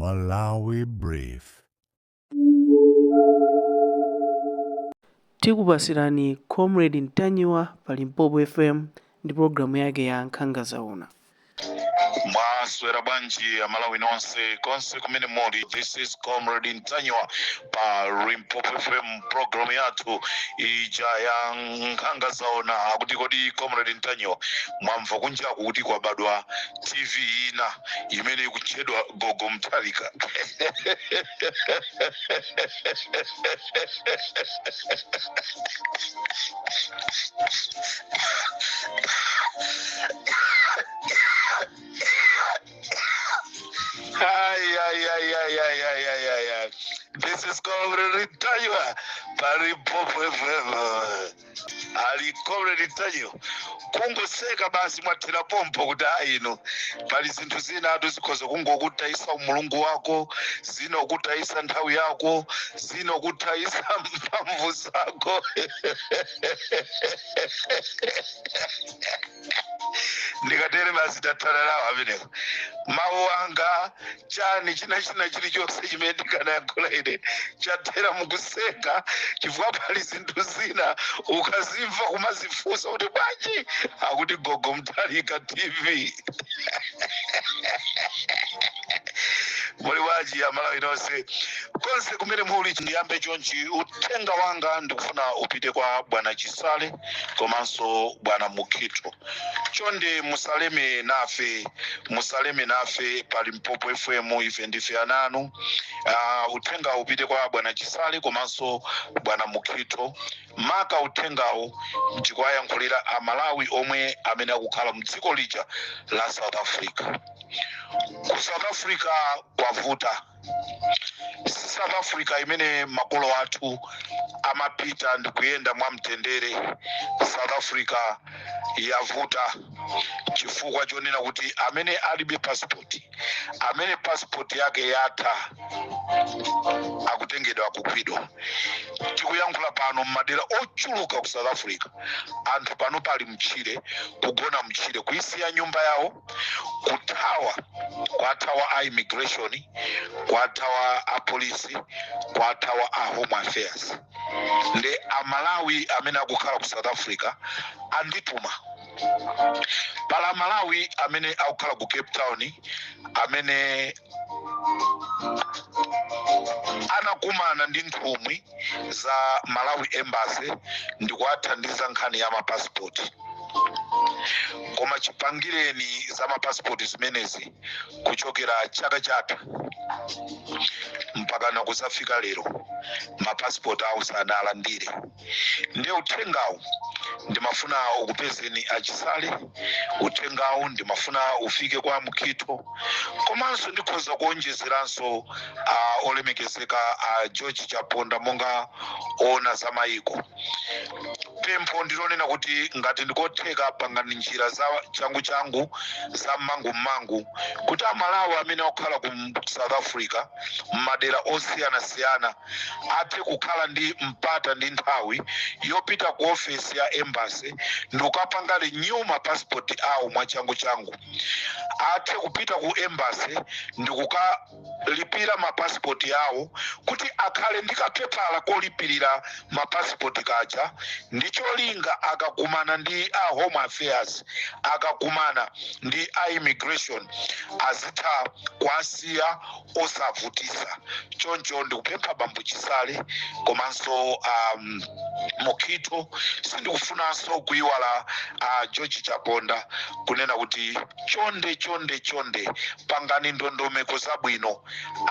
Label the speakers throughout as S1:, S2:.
S1: Malawi Brief.
S2: Tikupasirani Comrade Ntanyiwa pa Limpopo FM ndi programu yake ya Nkhanga Zaona.
S3: Mwaswera bwanji Amalawi nonse konse kumene muli? This is Comrade Ntanyiwa pa Limpopo FM, program yathu ija ya Nkhanga Zaona. Akuti kodi Comrade Ntanyiwa, mwamva kunjaku kuti kwabadwa TV ina imene ikutchedwa Gogo Mutharika? Ay, ay, ay, ay, ay, ay, ay, ay, ay. This is Comrade Ntanyiwa pa Limpopo FM. Ali Comrade Ntanyiwa kungoseka basi, mwathera pompo kuti ayi inu, pali zinthu zina atu zikhoza kungokutayisa umulungu wako, zina kutayisa nthawi yako, zina kutayisa mphamvu zako. Ndikatere basi tathana nawo amenewo. Mawu anga chani china china chilichonse chimene ndikanayankhula ine chathera mukuseka, chifukwa pali zinthu zina ukazimva kumazifunsa kuti bwanji akuti Gogo Mutharika TV. Muli bwanji Amalawi nonse konse kumene muli? Ndiyambe chonchi, uthenga wanga ndikufuna upite kwa bwana Chisale komanso bwana Mukhito. Chonde musaleme nafe, musaleme nafe pa Limpopo FM, ife ndife ana anu. Uthenga upite kwa bwana Chisale komanso bwana Mukhito. Maka uthengawo ndikuwayankhulira Amalawi omwe amene akukhala mdziko lija la South Africa. Ku South Africa kwavuta. Si South Africa imene makolo athu amapita ndikuyenda mwamtendere. South Africa yavuta chifukwa chonena kuti amene alibe passport, amene passport yake yatha, akutengedwa, akugwidwa. Tikuyankhula pano, mmadera ochuluka ku South Africa anthu pano pali mtchire, kugona mtchire, kuisiya nyumba yawo, kuthawa, kwathawa a immigration, kwathawa a polisi, kwathawa a Home Affairs. Ndi Amalawi amene akukhala ku South Africa andituma. Pala Amalawi amene akukhala ku Cape Town amene anakumana ndi nthumwi za Malawi Embassy ndikuwathandiza nkhani ya mapasipoti, koma chipangireni za mapasipoti zimenezi kuchokera chaka chatha mpaka nakuzafika lero, mapasipoti awo sanalandire. Ndiye uthengawu ndimafuna ukupezeni aChisale, uthengawu ndimafuna ufike kwa Mukhito, komanso ndikhoza kuonjezeranso olemekezeka a George Chaponda monga oona za mayiko. Pempho ndilonena kuti ngati ndikotheka, pangani njira za changu changu, za mmangummangu, kuti Amalawi amene akukhala ku South Africa m'madera osiyanasiyana athe kukhala ndi mpata ndi nthawi yopita ku ofesi ya embassy ndikukapanga renew mapasipoti awo mwachangu changu, athe kupita ku embassy ndikukalipira mapasipoti awo kuti akhale ndi kapepala kolipirira mapasipoti kaja, ndi cholinga akakumana ndi a Home Affairs, akakumana ndi a immigration, azitha kuwasiya osavutisa. Choncho ndikupempha bambo Chisale komanso Mukhito, sindikufunanso kuiwala George Chaponda, kunena kuti chonde chonde chonde pangani ndondomeko zabwino.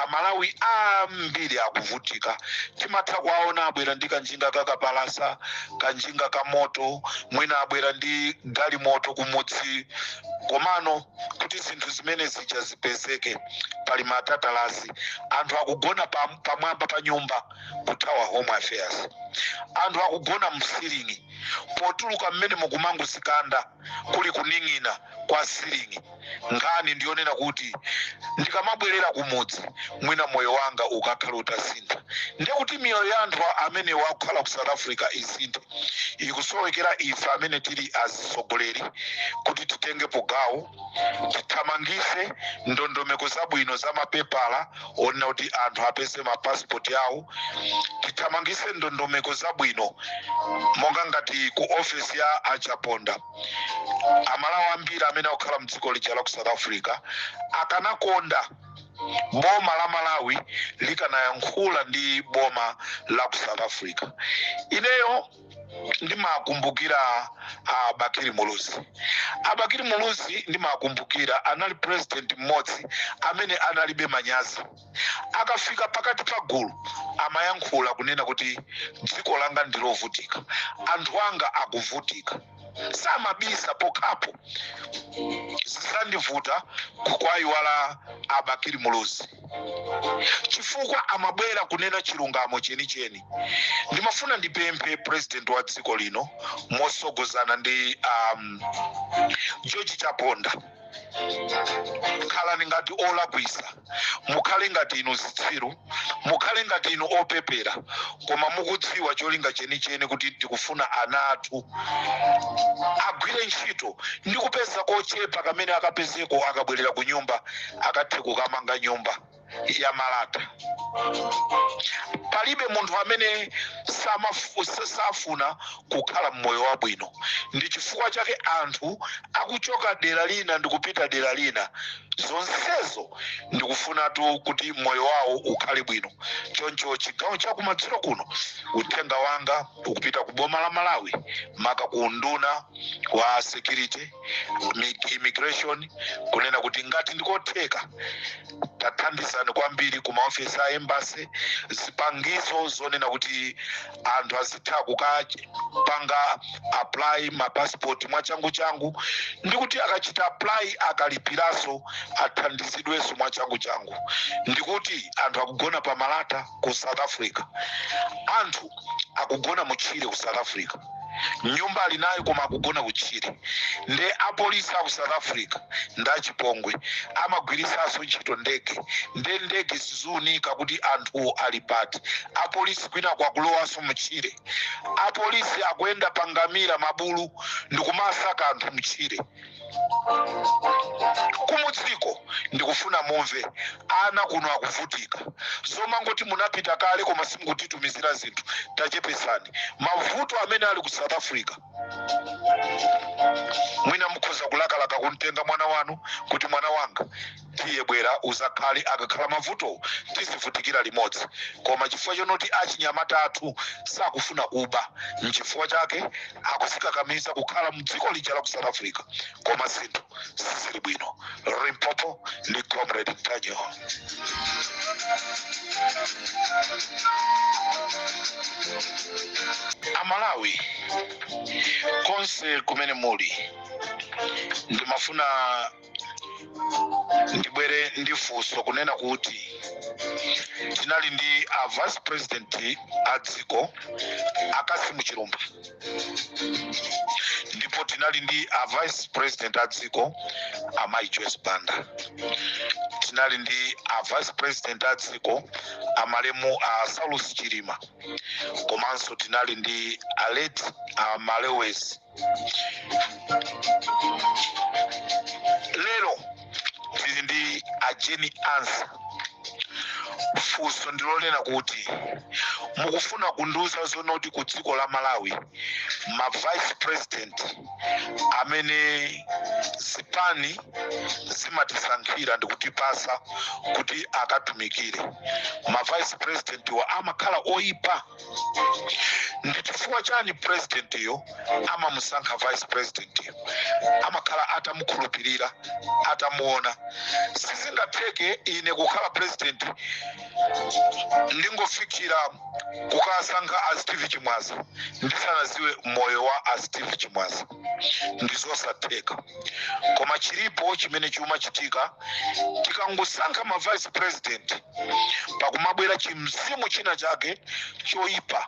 S3: Amalawi ambiri akuvutika. Timatha kuwaona abwera ndi kanjinga kakapalasa, kanjinga ka moto, mwina abwera ndi galimoto kumudzi, komano kuti zinthu zimene zija zipezeke pali matatalasi. Anthu akugona pamwamba pa nyumba kuthawa Home Affairs, anthu akugona msilingi. Potuluka mmene mukumangozikanda kuli kuning'ina kwa silingi. Nkhani ndiyonena kuti ndikamabwerera kumudzi, mwina moyo wanga ukakhala utasintha. Ndiye kuti miyoyo ya anthu amene wakhala ku South Africa isinthe, ikusowekera ife amene tili azisogoleri kuti titengepo gawo, tithamangise ndondomeko zabwino za mapepala onena kuti anthu apeze mapasipoti awo. Tithamangise ndondomeko zabwino monga ngati ku ofesi ya Achaponda. Amalawi ambiri amene akukhala mdziko lija la ku South Africa akanakonda boma la Malawi likanayankhula ndi boma la ku South Africa. Ineyo ndimakumbukira a Bakili Muluzi. Abakili Muluzi ndimakumbukira anali president mmodzi amene analibe manyazi. Akafika pakati pa gulu amayankhula kunena kuti dziko langa ndilovutika, anthu anga akuvutika, samabisa. Pokhapo zizandivuta kukwayiwala Abakili Muluzi chifukwa amabwera kunena chilungamo chenicheni. Ndimafuna ndipemphe president wa dziko lino mosogozana ndi George Chaponda, khalani ngati olakwisa, mukhale ngati inu zitsiru, mukhale ngati inu opepera, koma mukudziwa cholinga chenicheni kuti tikufuna ana athu agwire ntchito ndi kupeza kochepa kamene akapezeko, akabwerera ku nyumba akathe kukamanga nyumba ya malata. Palibe munthu amene safuna kukhala mmoyo wabwino. Ndi chifukwa chake anthu akuchoka dera lina ndi kupita dera lina. Zonsezo ndikufunatu kuti moyo wawo ukhale bwino. Choncho chigawo chakumadzulo kuno, uthenga wanga ukupita ku boma la Malawi, maka ku nduna wa security, immigration, kunena kuti ngati ndikotheka, tathandizani kwambiri ku maofesi a embassy zipangizo zonena kuti anthu azitha kukapanga apply mapassport mwachangu changu, ndi kuti akachita apply, akalipiranso, athandizidwenso mwachangu changu. Ndikuti anthu akugona pa malata ku South Africa, anthu akugona mutchire ku South Africa. Nyumba ali nayo koma akugona kutchire. Nde apolisi aku South Africa ndi achipongwe, amagwirisanso ntchito ndege, nde ndege ziziunika kuti anthuwo ali pati. Apolisi kwina akulowanso mutchire, apolisi akuyenda pangamira, mabulu, ndikumasaka anthu mutchire. Kumudziko ndikufuna mumve, ana kuno akuvutika. Zomangoti munapita kale koma simukutitumizira zinthu, tachepesani. Mavuto amene ali ku South Africa, mwina mukhoza kulakalaka kumtenga mwana wanu kuti mwana wanga, tiye bwera uzakhale, akakhala mavuto tizivutikira limodzi. Koma chifukwa chonoti achinyamata athu sakufuna kuba, nchifukwa chake akuzikakamiza kukhala mdziko lija la ku South Africa, koma zinthu sizili bwino. Limpopo ndi Comrade Ntanyiwa. Amalawi konse kumene muli, ndimafuna ndibwere ndi funso kunena kuti tinali ndi a vice president a dziko, a Cassim Chilumpha, ndipo tinali ndi a vice president a dziko, amayi Joyce Banda, tinali ndi a vice president a dziko, amalemu a Saulus Chilima, komanso tinali ndi a late a Malewezi. Lero tili ndi a Jane Ansah. Funso ndilonena kuti mukufuna kundiuza zonoti ku dziko la Malawi ma vice president amene zipani zimatisankhira ndikutipasa kuti akatumikire, ma vice president wa amakhala oyipa? Ndi chifukwa chani president yo amamusankha vice president yo? Amakhala atamukhulupirira, atamuona. Sizingatheke ine kukhala president. Ndingofikira kukasankha a Steve Chimwaza ndisanaziwe moyo wa a Steve Chimwaza, ndizosatheka. Koma chilipo chimene chimachitika, tikangosankha ma vice president, pakumabwera chimzimu china chake choyipa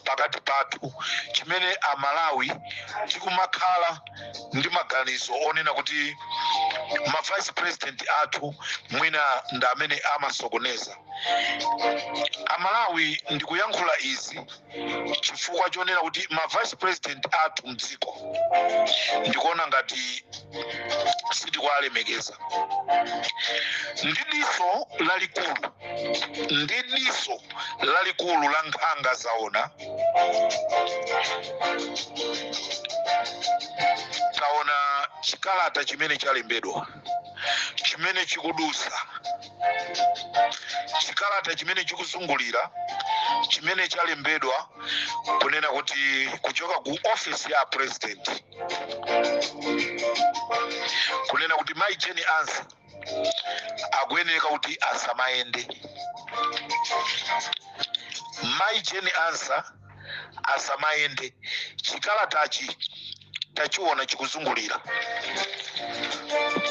S3: pakati pathu, chimene Amalawi tikumakhala ndi maganizo onena kuti ma vice president athu mwina ndi amene amasokoneza Amalawi. Ndikuyankhula izi chifukwa chonena kuti ma vice president athu mdziko ndikuona ngati sitikuwalemekeza. Ndi diso lalikulu, ndi diso lalikulu la nkhanga zaona, taona chikalata chimene chalembedwa, chimene chikudusa, chikalata chimene chikuzungulira, chimene chalembedwa kunena kuti kuchoka ku office ya president, kunena kuti Mai Jane Ansah akuyeneka kuti asamayende. Mai Jane Ansah asamayende. Chikalatachi tachiona chikuzungulira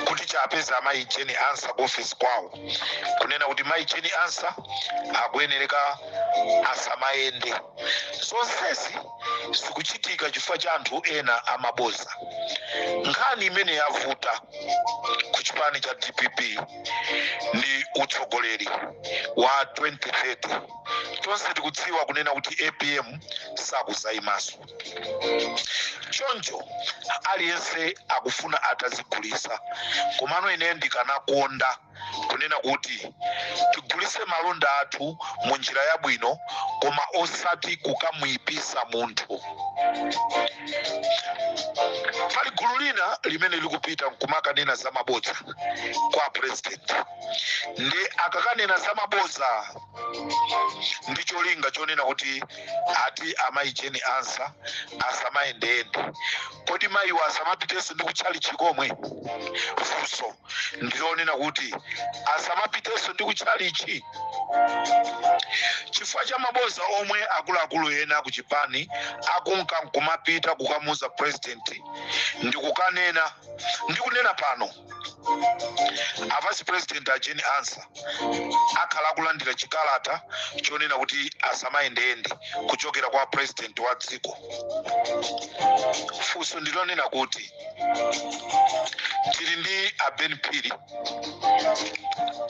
S3: kuti chapeza amayi Jane Ansah ku office kwawo, kunena kuti Mayi Jane Ansah akuyenereka asamayende. Zonsezi zikuchitika chifukwa cha anthu ena amaboza. Nkhani imene yavuta ku chipani cha DPP ndi utsogoleri wa 2030. Tonse tikudziwa kunena kuti APM sakuzayimaso, choncho aliyense akufuna atazigulisa. Komano ine ndikanakonda kunena kuti tigulise malonda athu mu njira yabwino, koma osati kukamuyipisa munthu. Pali gulu lina limene likupita nkumakanena za mabodza kwa president, ndi akakanena za mabodza ndi cholinga chonena kuti ati amayi Jane Ansah asamayendeyende. Kodi mayiwo asamapitenso ndi kutchalichi komwe? Funso ndilonena kuti asamapitenso ndi kutchalichi chifukwa cha maboza omwe akuluakulu ena ku chipani akunka nkumapita kukamuza president ndikukanena. Ndikunena pano, a vice president a Jane Ansah akhala akulandira chikalata chonena kuti asamayendeyende kuchokera kwa president wa dziko. Funso ndilonena kuti tili ndi a Ben Phiri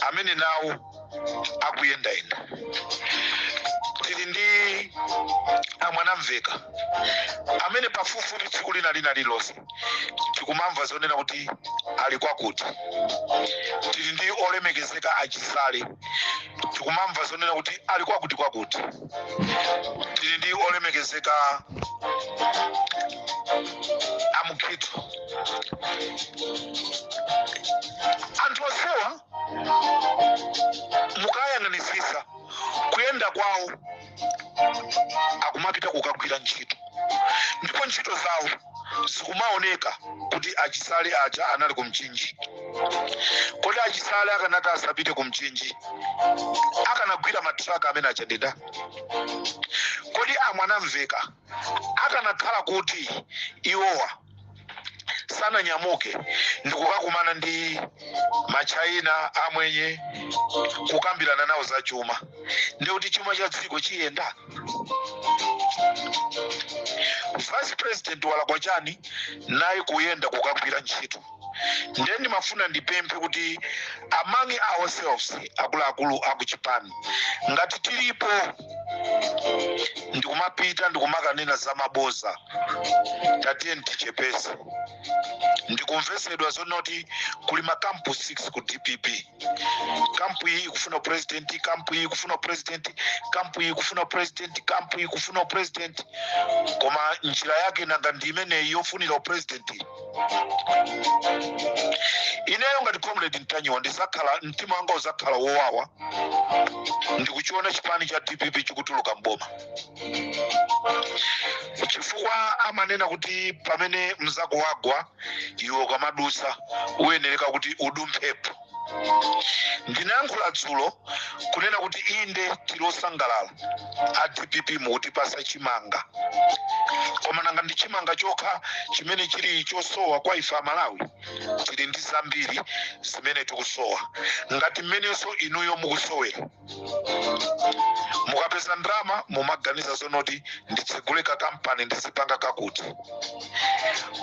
S3: amene nawo akuyendayenda, tili ndi amwanamveka amene pafupifupi tsiku lina lina lililonse tikumamva zonena kuti ali kwakuti, tili ndi olemekezeka achisale, tikumamva zonena kuti ali kwakuti kwakuti, tili ndi olemekezeka amukhitu. Anthu onsewa mukayang'anisisa kuyenda kwawo, akumapita kukagwira ntchito, ndipo ntchito zawo zikumaoneka kuti achisale aja anali ku Mchinji. Kodi achisale akanati asapite ku Mchinji, akanagwira matraka amene achandida? Kodi amwanamveka akanakhala kuti iwowa sananyamuke ndikukakumana ndi machina amwenye kukambirana nawo za chuma, ndikuti chuma cha dziko chiyenda? Vice president walakwa chani naye kuyenda kukagwira ntchito? Ndiye ndimafuna ndipemphe kuti among ourselves, akuluakulu akuchipani, ngati tilipo ndikumapita ndikumakanena za maboza, tatiye tichepese. Ndikumvesedwa zonoti kuli makampu 6 ku DPP. Kampu iyi ikufuna president, kampu iyi ikufuna president, kampu iyi ikufuna president, kampu iyi ikufuna president. Koma njira yake nanga ndi imeneyi yofunira president? Ineyo ngati Comrade Ntanyiwa ndizakhala, mtima wanga uzakhala wowawa ndikuchiona chipani cha DPP chikutuluka mboma, chifukwa amanena kuti pamene mzako wagwa, iwe ukamadusa uyenereka kuti udumphepo. Ndinayankhula dzulo kunena kuti inde, tilosangalala a DPP mukutipasa chimanga, koma nanga ndi chimanga chokha chimene chili chosowa kwa ife Amalawi? Tili ndi zambiri zimene tikusowa ngati mmenenso inuyo mukusowera. Mukapeza ndalama mumaganiza zonoti nditsegule kampani, ndizipanga kakuti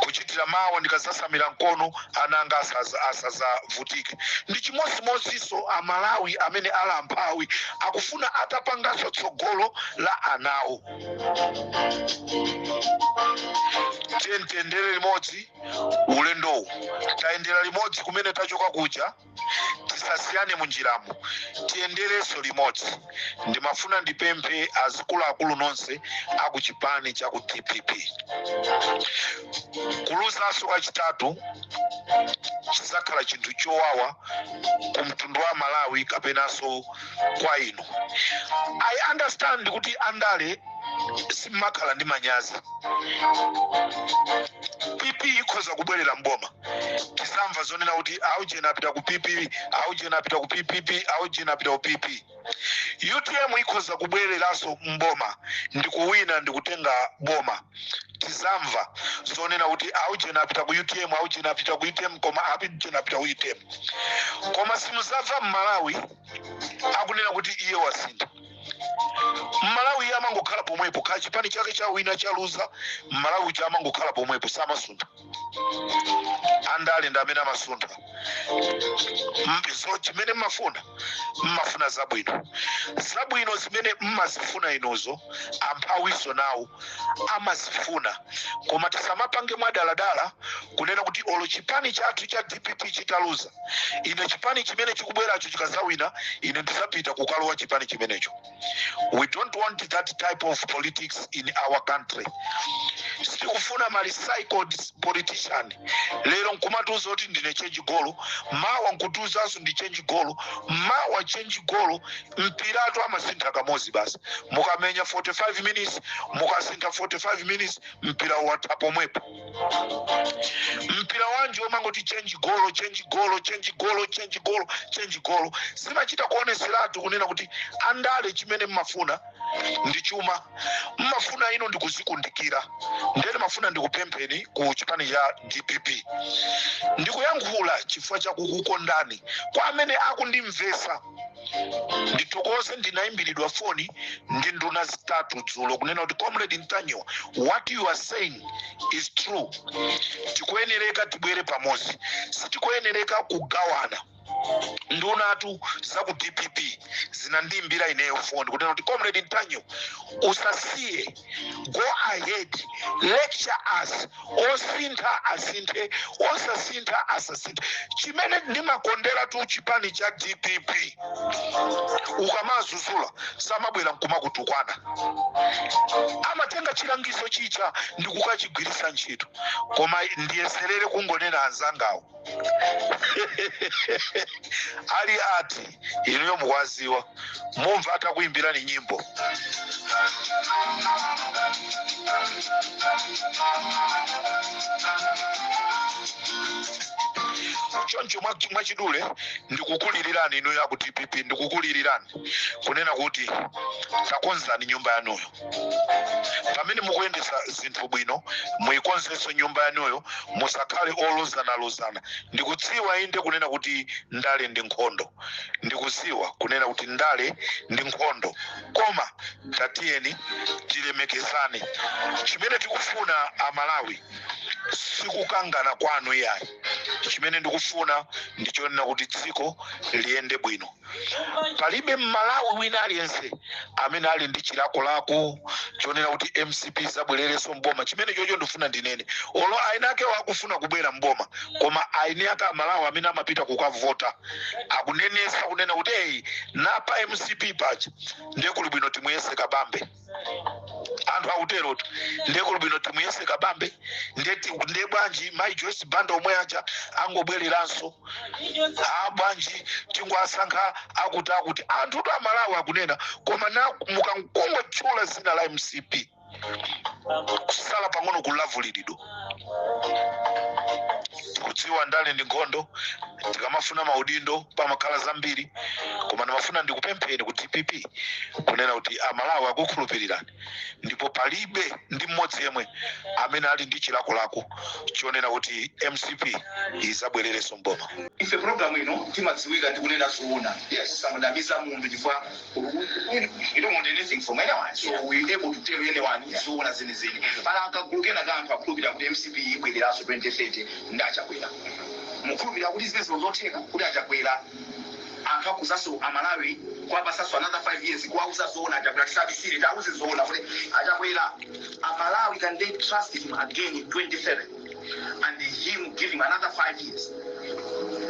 S3: kuchitira mawa ndikazasamira mkono ana anga asazavutike. Ndi chimodzimodzinso Amalawi amene ali amphawi akufuna atapanganso tsogolo la anawo. Tiye tiyendere limodzi ulendowu, tayendera limodzi kumene tachoka kuja, tisasiyane munjiramo, tiyenderenso limodzi. Ndimafuna ndipemphe azikuluakulu nonse aku chipani cha ku DPP, kuluzanso kachitatu chizakhala chinthu chowawa ku mtundu wa Malawi kapenanso kwa inu. I understand kuti andale simmakhala ndi manyazi. PP ikhoza kubwerera mboma, tizamva zonena kuti aujena apita ku PP, aujena apita ku PPP, aujena apita ku PP. UTM ikhoza kubwereranso mboma ndikuwina ndikutenga boma, tizamva zonena kuti aujena apita ku UTM, aujena apita ku UTM, koma aujena apita ku UTM. Koma simuzamva Mmalawi akunena kuti iye wasintha. Mmalawi iye amangokhala pomwepo, kha chipani chake chawina, chaluza, Mmalawi uja amangokhala pomwepo, samasuntha. Andale ndi amene amasuntha. So chimene mmafuna, mmafuna zabwino. Zabwino zimene mmazifuna inuzo, amphawiso nawo amazifuna. Koma tisamapange mwadaladala kunena kuti olo chipani chathu cha DPP chitaluza, ine chipani chimene chikubweracho chikazawina, ine ndizapita kukalowa chipani chimenecho. We don't want that type of politics in our country. Sitikufuna ma recycled politician. Lero nkumatiuza kuti ndine change goal, mawa nkutiuzanso ndi change goal, mawa change goal. Mpiratu amasintha kamodzi basi. Mukamenya 45 minutes, mukasintha 45 minutes, mpira watha pomwepo. Mpira wanji omangoti change goal, change goal, change goal, change goal, change goal? Zimachita kuoneseratu kunena kuti andale chimene mmafuna ndi chuma, mmafuna ino ndikuzikundikira. Ndene mafuna ndikupempheni ku chipani cha DPP, ndikuyankhula chifukwa chakukukondani. Kwa amene akundimvesa, ndithokoze. Ndinayimbiridwa foni ndi nduna zitatu dzulo kunena kuti, "Comrade Ntanyiwa, what you are saying is true. Tikuyenereka tibwere pamodzi, sitikuyenereka kugawana." Ndunatu za ku DPP zinandiyimbira ineyo foni kunena kuti, "Comrade Ntanyiwa, usasiye, go ahead, lecture us. Osintha asinthe, osasintha asasinthe." Chimene ndimakondera tu chipani cha DPP, ukamazuzula samabwera nkumakutukwana, amatenga chilangizo chicha ndikukachigwiritsa ntchito. Koma ndiyeserere kungonena anzangawo ali ati inuyo mukwaziwa, mumva atakuyimbirani nyimbo. Choncho mwachidule ndikukulilirani inuyo aku DPP, ndikukulilirani kunena kuti takonzani nyumba yanuyo. Pamene mukuyendesa zinthu bwino, muyikonzenso nyumba yanuyo, musakhale olozanalozana. Ndikudziwa inde kunena kuti ndale ndi nkhondo, ndikudziwa kunena kuti ndale ndi nkhondo, koma tatiyeni tilemekezane. Chimene tikufuna Amalawi sikukangana kwanu iyayi. Chimene ndikufuna ndichonena kuti dziko liyende bwino. Palibe Mmalawi wina aliyense amene ali ndi chilakolako chonena kuti MCP zabwererenso mboma. Chimene chocho ndifuna ndinene, olo aine ake akufuna kubwera mboma, koma aine ake Amalawi amene amapita kukavota akunenesa kunena kuti, "Eyi, napa MCP paja ndiye kuli bwino timuyese Kabambe." Anthu akuterotu, "Ndiye kuli bwino timuyese Kabambe, ndiye bwanji Mai Joyce Banda omwe aja angobwereranso? A bwanji tingoasankha akuti akuti?" Anthutu Amalawi akunena, koma na mukangotchula zina la MCP. Kusala pang'ono kulavuliridwa. Tikudziwa ndale ndi nkhondo, tikamafuna maudindo pamakhala zambiri, koma ndimafuna ndikupempheni ku DPP kunena kuti Amalawi akukhulupirirani, ndipo palibe ndi mmodzi yemwe amene ali ndi chilakolako chonena kuti MCP izabwererenso mboma.
S4: Ife programu ino timadziwika ndi kunena zoona, kusamunamiza munthu, chifukwa we don't want anything from anyone, so we able to tell anyone zoona zenizeni. Pala akagulu kena ka anthu akhulupirira kuti MCP ibwereranso 2030 ndi Achakwera. Mukhulupirira kuti zimenezo zotheka, kuti Achakwera anthu akuzaso Amalawi kwapasaso another 5 years, kuwauza zoona Achakwera, tisabisire, tauze zoona kuti Achakwera, Amalawi, can they trust him again in 2030 and him give him another 5 years?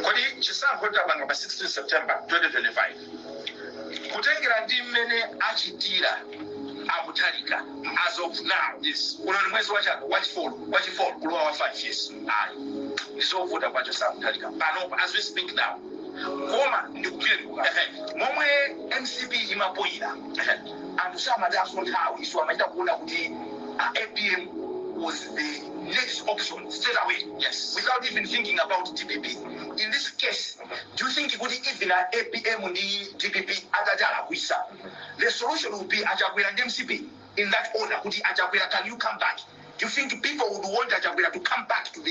S5: Kodi chisankho tapanga pa 16 September 2025, kutengera ndi mmene achitira a Mutharika as of now, uno ni mwezi wachaka wachi4, wachi4 kulowa wa 5 years, ayi, ndizovuta kwacho sa Mutharika panopa as we speak now. Koma ndikupire momwe
S4: MCP imapoyira, anthu samadaso nthawi, so amachita kuona kuti APM was the next option straight away without even thinking about DPP. In this case, do you think kuti even a APM ndi DPP atati alakwisa, the solution would be Achakwera ndi MCP in that order, kuti Achakwera, can you come back? Do you think people would want Achakwera to come back to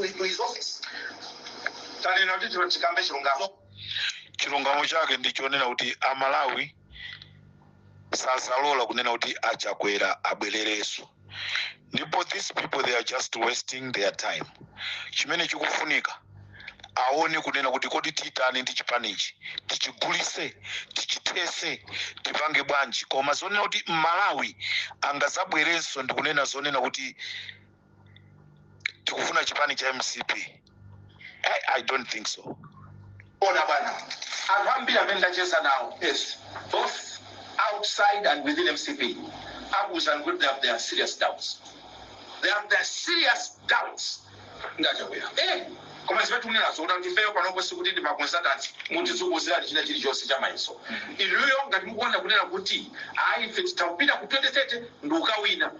S4: his office?
S5: Tanena kuti tikambe chilungamo.
S3: Chilungamo chake ndi chonena kuti Amalawi sazalola kunena kuti Achakwera abwererenso, ndipo these people, they are just wasting their time. Chimene chikufunika, aone kunena kuti kodi titani ndi chipanichi, tichigulise, tichithese, tipange bwanji? Koma zonena kuti Mmalawi angazabwerenso ndikunena zonena kuti tikufuna chipani cha MCP, I don't think so.
S5: Ona bwana, anthu ambiri amene ndacheza nawo, both outside and within MCP, akuwuzani kuti they have their serious doubts, they have their serious doubts.
S4: Ndachakwera.
S5: Koma zimene tikunenazo kuti ndifeyo panopo sikuti ndi ma consultants mutizukuzirani china chilichonse cha mayeso. Inuyo ngati mukuona kunena kuti ayi, ife titakupita ku 2030 ndi ukawina,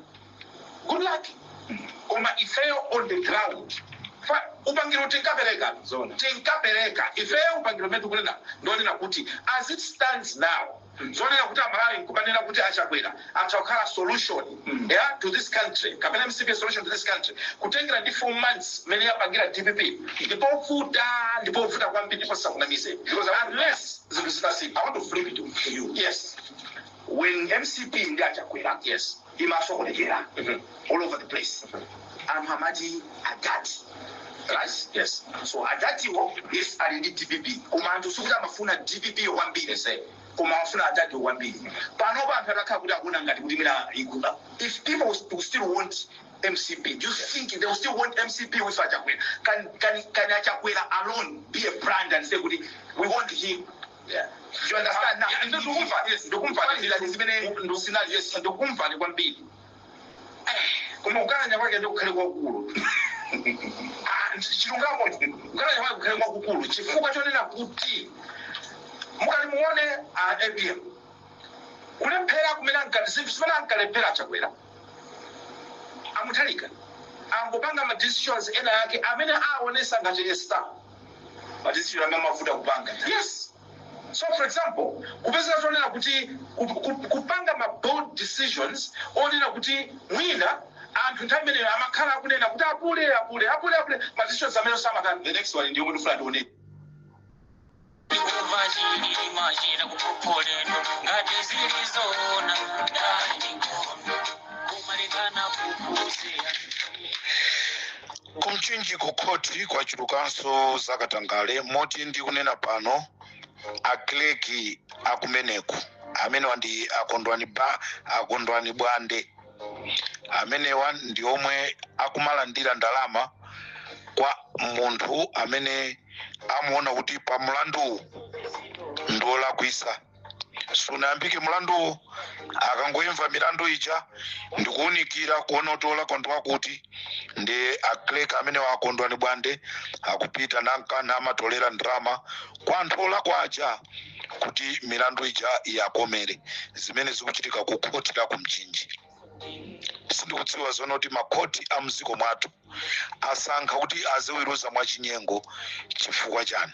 S5: good luck. Koma ifeyo on the ground, upangiro tinkapereka.
S4: Zona.
S5: Tinkapereka ifeyo upangiro umene tikunena, ndonena kuti as it stands now, zonena kuti Amalawi nkumanena kuti Achakwera atha kukhala solution yeah, to this country, kapena MCP solution to this country, kutengera ndi 4 months mmene yapangira DPP, ndipovuta, ndipovuta kwambiri, ndipo sakunamize unless zinthu zitasintha.
S4: I want to flip it to you. When MCP ndi Achakwera imasokonekera all over the place, anthu amati adati, right? So adatiwo, yes, ali ndi DPP, koma anthu sikuti amafuna DPP yo kwambiri, koma amafuna adatiwo kwambiri. Panopa anthu atakhala kuti akuona ngati kuti mina if people will still want MCP, do you think they will still want MCP with Achakwera? Can Achakwera alone be a brand and say kuti we want him? Do you understand now?
S5: Yeah, ndikumva, yes, ndikumva.
S4: Kufanizira zimene
S5: Sinali, yes, ndikumvani kwambiri. Koma kukalanya kwake ndikukhale kwakukulu. Ah, chilungamo, kukalanya kwake kukhale kwakukulu, chifukwa chonena kuti mukati muone a APM kulephera kumene zinthu zimene ankalephera Achakwera, aMutharika angopanga ma decisions ena yake amene aonesa ngati a star.
S4: Ma decision amene amavuta kupanga.
S5: Yes. So for example, kupezeka chonena kuti kupanga ma bold decisions onena kuti mwina anthu nthawi imeneyo amakhala akunena kuti apule, apule, apule, apule, ma decisions amene samakana.
S4: The next one ndiyo kuti fulani tione.
S6: Machira kupopoleno ngati zilizoona ndani ngono kumalekana kukuseya.
S3: Kumchinji ku khoti kwachulukanso zakatangale, moti ndikunena pano akleki akumeneku amenewa ndi Akondwani, ba Akondwani Bwande, amenewa ndi omwe akumalandira ndalama kwa munthu amene amuona kuti pa mlanduwu ndiwolakwisa. Sunayambike mlanduwo, akangoimva milandu ija ndikuwunikira kuona kuti olakwa ndiwakuti, ndi akleka amene Akondwani Bwande akupita nankana amatolera ndalama kwa anthu olakwa aja kuti milandu ija iyakomere. Zimene zikuchitika ku khoti la ku Mchinji. Sindikudziwa zonoti makhoti a mdziko mwathu asankha kuti aziweruza mwachinyengo chifukwa chani.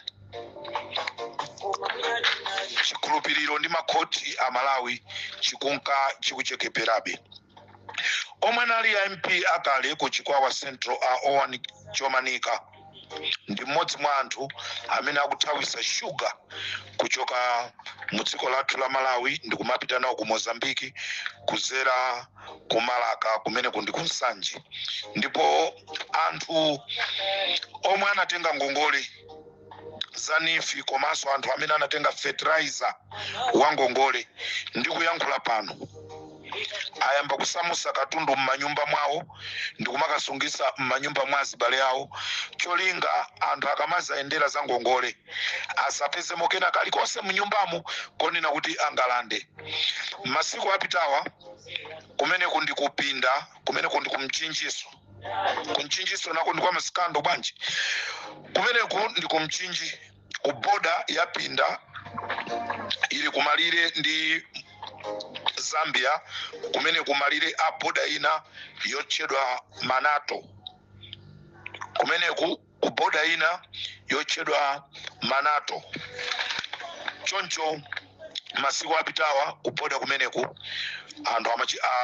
S3: Chikhulupiriro ndi makhoti a Malawi chikunka chikucheperabe. Omwe anali a MP akale ku Chikwawa Central, a Owen Chomanika, ndi mmodzi mwa anthu amene akuthawisa shuga kuchoka mu dziko lathu la Malawi ndi kumapita nawo ku Mozambiki kuzera ku Malaka, kumene kundi ku Nsanje. Ndipo anthu omwe anatenga ngongole za NEEF komanso anthu amene anatenga fertilizer wa ngongole, ndi kuyankhula pano ayamba kusamusa katundu m'manyumba mwawo ndi kumakasungisa m'manyumba mwa azibale awo, cholinga anthu akamazayendera za ngongole asapezemo kena kalikonse mnyumbamo konena kuti angalande. Masiku apitawa, kumeneku ndi kupinda, kumeneku ndi kumchinjiso, kumchinjiso nako ndi kwa masikando bwanji. Kumeneku ndi kumchinji, ku boda ya Pinda ili kumalire ndi Zambia, kumene kumalire a boda ina yotchedwa Manato, kumeneku ku boda ina yotchedwa Manato. Choncho masiku apitawa ku boda kumeneku anthu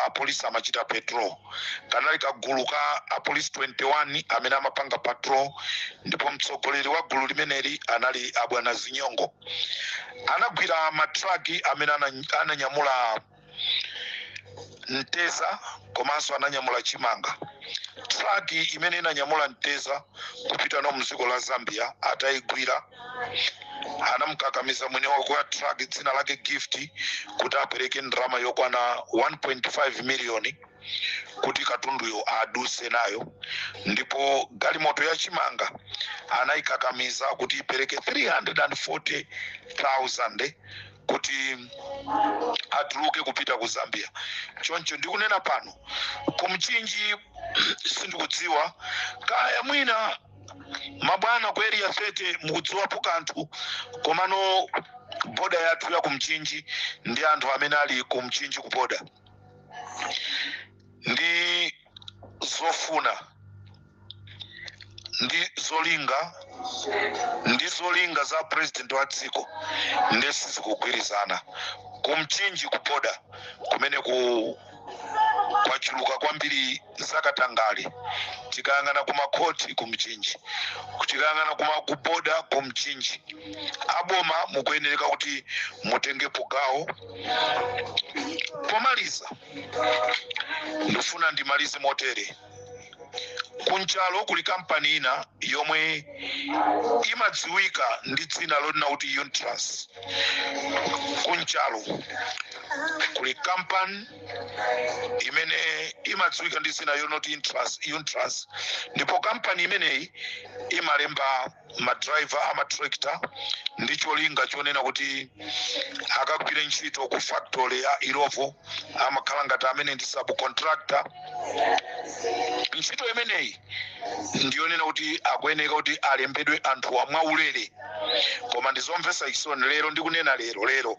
S3: apolisi amachita patrol. Kanali kagulu ka apolisi 21 amene amapanga patrol, ndipo mtsogoleri wa gulu limeneli anali abwana Zinyongo. Anagwira matraki amene ananyamula mteza komanso ananyamula chimanga. Traki imene inanyamula mteza kupita no mdziko la Zambia, atayigwira, anamukakamiza mwini wake wa traki, dzina lake Gift, kuti apereke ndalama yokwana 1.5 miliyoni kuti katunduyo aduse nayo. Ndipo galimoto ya chimanga anayikakamiza kuti ipereke 340,000 kuti atuluke kupita ku Zambia. Choncho ndikunena pano, kumchinji sindikudziwa kaya mwina mabwana ku Area 30 mukudziwapo kanthu, komano boda yathu ya kumchinji ndi anthu amene ali kumchinji ku boda ndi zofuna ndi zolinga za president wa dziko ndi sizikugwirizana. Kumchinji ku boda kumene ku kwachuluka kwambiri zakatangale. Tikayang'ana kumakhoti kumchinji, tikayang'ana ku boda kumchinji, aboma mukuyenereka kuti mutengepo gawo. Pomaliza, ndifuna ndimalize motere: kunchalo kuli kampani ina yomwe imadziwika ndi dzina lonena kuti Untras. Kunchalo kuli kampani imene imadziwika ndi dzina yonoti Untras, ndipo kampani imeneyi imalemba madraiva amatractor ndi cholinga chonena kuti akagwire ntchito ku factory ya Illovo. Amakhala ngati amene ndi subcontractor. Ntchito imeneyi ndiyonena kuti akuyeneka kuti alembedwe anthu amwaulere, koma ndizomvetsa chisoni, lero ndikunena lero, lero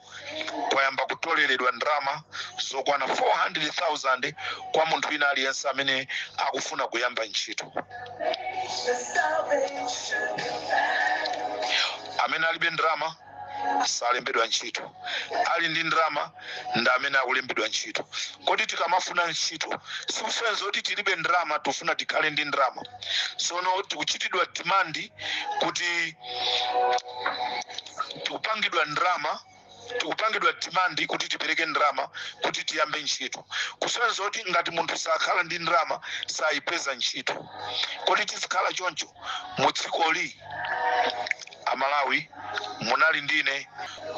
S3: kwayamba kutoleredwa ndalama zokwana 400,000 kwa munthu wina aliyense amene akufuna kuyamba ntchito. Amene alibe ndalama salembedwa ntchito, ali ndi ndalama ndi amene akulembedwa ntchito. Kodi tikamafuna ntchito sikusonyeza kuti tilibe ndalama? Tifuna tikhale ndi ndalama. Sono tikuchitidwa demand kuti tikupangidwa ndalama, tikupangidwa demand kuti tipereke ndalama kuti tiyambe ntchito, kusonyeza kuti ngati munthu sakhala ndi ndalama sayipeza ntchito. Kodi tizikhala choncho mu dzikoli? Amalawi, munali ndine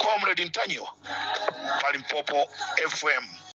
S3: Comrade Ntanyiwa pa Limpopo FM.